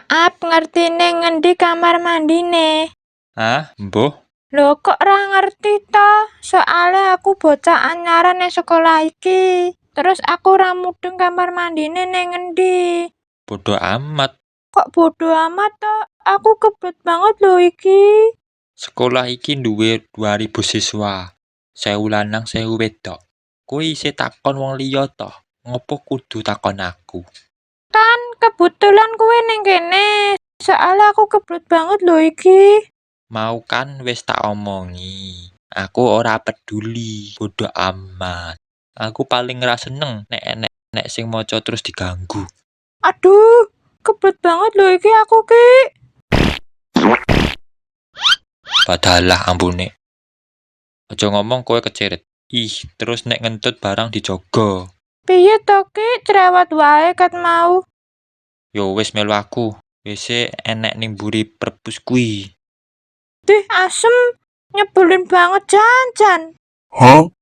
Maaf, ngerti ning ngendi kamar mandine? Hah? Mbuh? Lho, kok ora ngerti to? Soale aku bocah anyaran ning sekolah iki. Terus aku ora mudeng kamar mandine ning ngendi. Bodo amat. Kok bodo amat to? Aku kebelet banget lho iki. Sekolah iki duwe 2000 siswa. 1000 lanang, 1000 wedok. Kowe isih takon wong liya to? Ngopo kudu takon aku? Kan kebetulan kowe ning kene. Soale aku kebelet banget lho iki. Mau kan wis tak omongi. Aku ora peduli, bodo amat. Aku paling ora seneng nek enek sing maca terus diganggu. Aduh, kebelet banget lho iki aku ki. Badalah ambune. Aja ngomong kowe kecirit. Ih, terus nek ngentut barang dijogo. Piye to ki, cerewet wae ket mau. Yo wis, melu aku. WC enek ning mburi perpus kuwi. Dih, asem. Nyebelin banget jan jan.